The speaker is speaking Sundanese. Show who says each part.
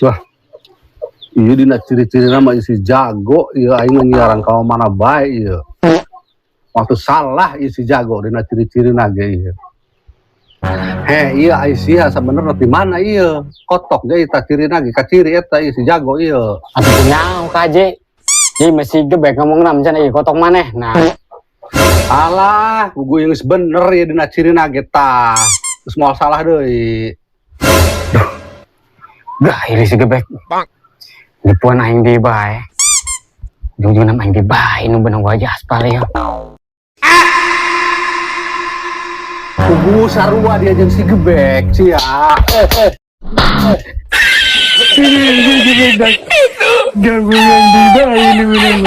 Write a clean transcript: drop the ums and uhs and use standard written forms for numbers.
Speaker 1: Wah. Iya, dina ciri-ciri nama si Jago, iya, aing nyiaran ka mana bae ieu. Waktu salah ieu si Jago dina ciri-ciri ge ieu. He, iya, Aisyah sebenarnya di mana ieu? Kotok ge eta cirina ge kaciri eta ieu si Jago ieu.
Speaker 2: Atuh teu nyaho ka Haji. Jadi masih Gebek ngomong nam cenah ieu kotok maneh. Nah,
Speaker 1: Alah, puguh geus bener ya dina cirina ge tah. Terus moal salah deui.
Speaker 2: Gah ini si Gebek. Nipuan aing di bae. Ujung-ujungna aing di bae nu beunang wajah aspal ya.
Speaker 1: Puguh sarua dia jeung si Gebek sia. Eh, eh.
Speaker 2: Gabungan di bae nu beunang.